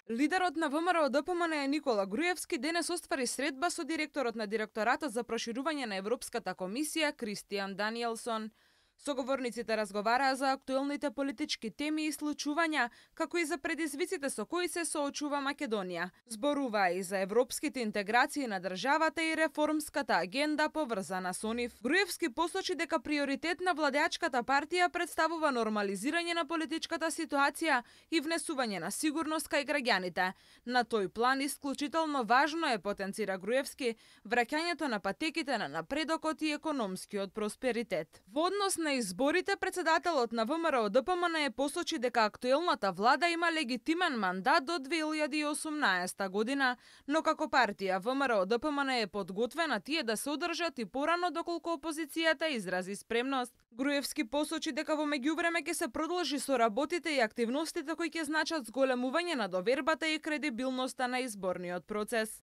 Лидерот на ВМРО-ДПМН Никола Груевски денес оствари средба со директорот на Директоратот за проширување на Европската комисија Кристијан Даниелсон. Соговорниците разговараа за актуелните политички теми и случувања, како и за предизвиците со кои се соочува Македонија. Зборуваа и за европските интеграции на државата и реформската агенда поврзана со нив. Груевски посочи дека приоритет на владеачката партија представува нормализирање на политичката ситуација и внесување на сигурност кај граѓаните. На тој план исклучително важно е, потенцира Груевски, враќањето на патеките на напредокот и економскиот просперитет. Во однос на изборите, председателот на ВМРО-ДПМН посочи дека актуелната влада има легитимен мандат до 2018 година, но како партија ВМРО-ДПМН е подготвена тие да се одржат и порано доколку опозицијата изрази спремност. Груевски посочи дека во меѓувреме ќе се продолжи со работите и активностите кои ќе значат зголемување на довербата и кредибилноста на изборниот процес.